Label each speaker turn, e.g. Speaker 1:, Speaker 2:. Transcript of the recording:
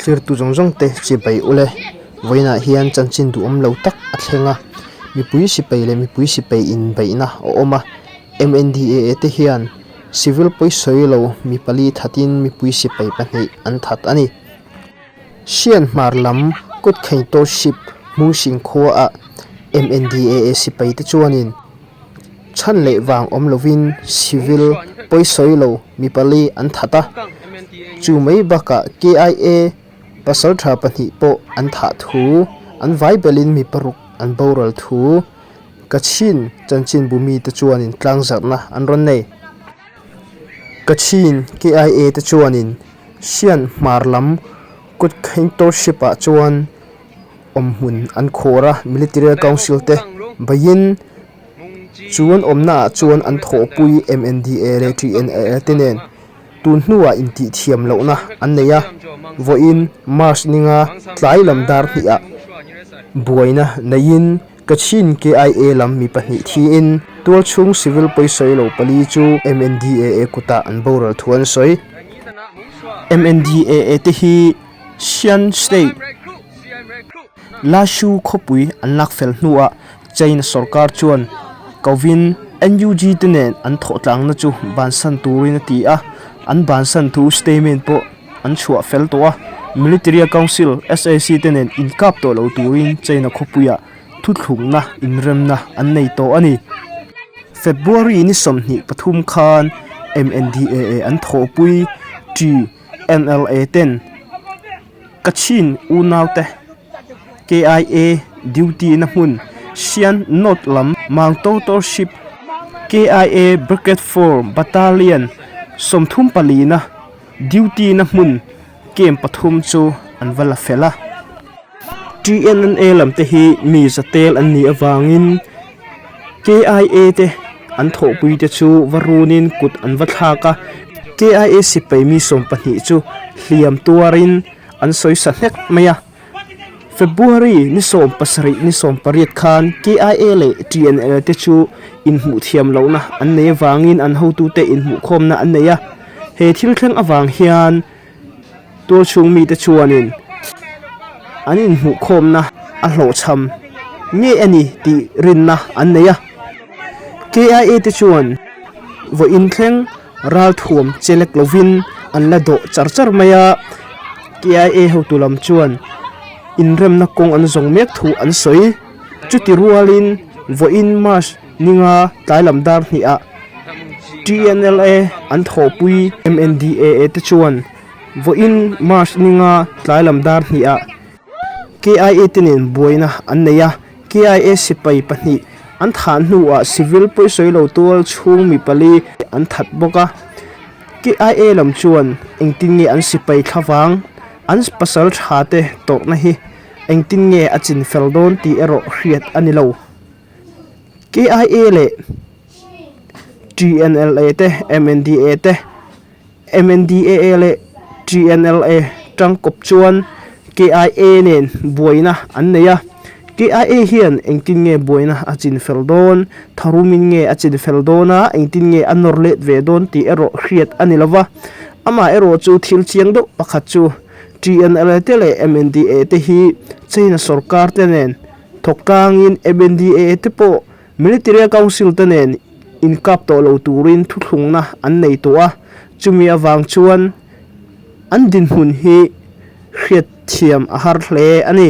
Speaker 1: Thlirtu zawng zawng te chibai ule vawiinah hian chanchin duhawm lo tak a thleng a, mipui sipai leh mipui sipai inbeihna a awm a, MNDAA te hian civil pawisawi lo mi pali thatin mipui sipai pahnih an that a ni. Hrian hmar lam kut kheintawh ship Hmungsing khuaah MNDAA sipai te chuanin chhan leh vang awm lovin civil pawisawi lo mi pali an that a, chu mai bakah KIA pasaltha pahnih pawh an thah thu, an vai belin mi paruk an boral thu Kachin chanchinbu mite chuanin tlangzarhna an rawn nei. Kachin KIA te chuanin Hrian hmar lam kut khaintawrship ah chuan awmhmun an khawr a, Military Council te beiin chu an awmna ah chuan an thawhpui MNDA leh TNA te nen tun hnuah intihthiam lohna an nei a, vawiin March ninga tlai lam dar hnih ah buaina neiin Kachin KIA lam mi pahnih thiin tualchhung civil pawisawi lo pali chu MNDAA kutah an boral thu an sawi. MNDAA te hi Shan State Lashu khawpui an lak fel hnuah China sorkar chuan kovin NUG te nen an thawhtlangna chu bansan turin a ti a, an bansan thu statement pawh an chhuah fel tawh a, Military Council, SAC, te nen inkap tawh lo turin China khawpuiah thuthlungna inremna an nei tawh a ni. February ni 23 khan MNDAA an thawhpui TNLA ten Kachin unaute KIA duty na hmun Sian North lam Mangtotor Ship KIA Brigade 4 Battalion 34 na Duty na hmun camp pathum chu an va la fel a. TNNA lam te hi mi zatel an nih avangin KIA te an thawhpui te chu va runin kut an va thlak a. KIA sipai mi 20 chu hliam tuarin an sawi sa hnek mai a. February ni 17 ni 18 khan KIA leh TNL te chu inhmuh thiam lohna an nei avangin an hotute inhmuhkhawmna an nei a. He thil thleng avang hian tualchhung mite chuanin an inhmuhkhawmna a hlawhchham ngei a ni tih rinna an nei a. KIA te chuan vawiin thleng ralthuam chelek lovin an la dawh char char mai a, KIA hotu lam chuan inremna kawng an zawng mek thu an sawi. Chuti rualin vawiin March ninga tlai lam dar hnihah TNLA an thawhpui MNDAA te chuan vawiin March ninga tlai lam dar hnihah KIA te nen buaina an nei a, KIA sipai pahnih an thah hnuah civil pawisawi lo tual chhung mi pali an that bawk a. KIA lam chuan engtin nge an sipai thlavang an pasal tha te tawrhna hi engtin nge a chin fel dawn tih erawh hriat a ni lo. KIA leh TNLA te, MNDA te, MNDAA leh TNLA tangkawp chuan KIA nen buaina an nei a. KIA hian engtin nge buaina a chin fel dawn, tharumin nge a chin fel dawn a, engtin nge a nawr let ve dawn tih erawh hriat a ni lo va. Amaherawh chu thil chiang deuh pakhat chu TNLA te leh MNDA te hi China sorkar te nen thawk tlangin MNDAA te pawh Military Council te nen inkap tawh lo turin thuthlungna an nei tawh a, chumi avang chuan an dinhmun hi hriatthiam a har hle a ni.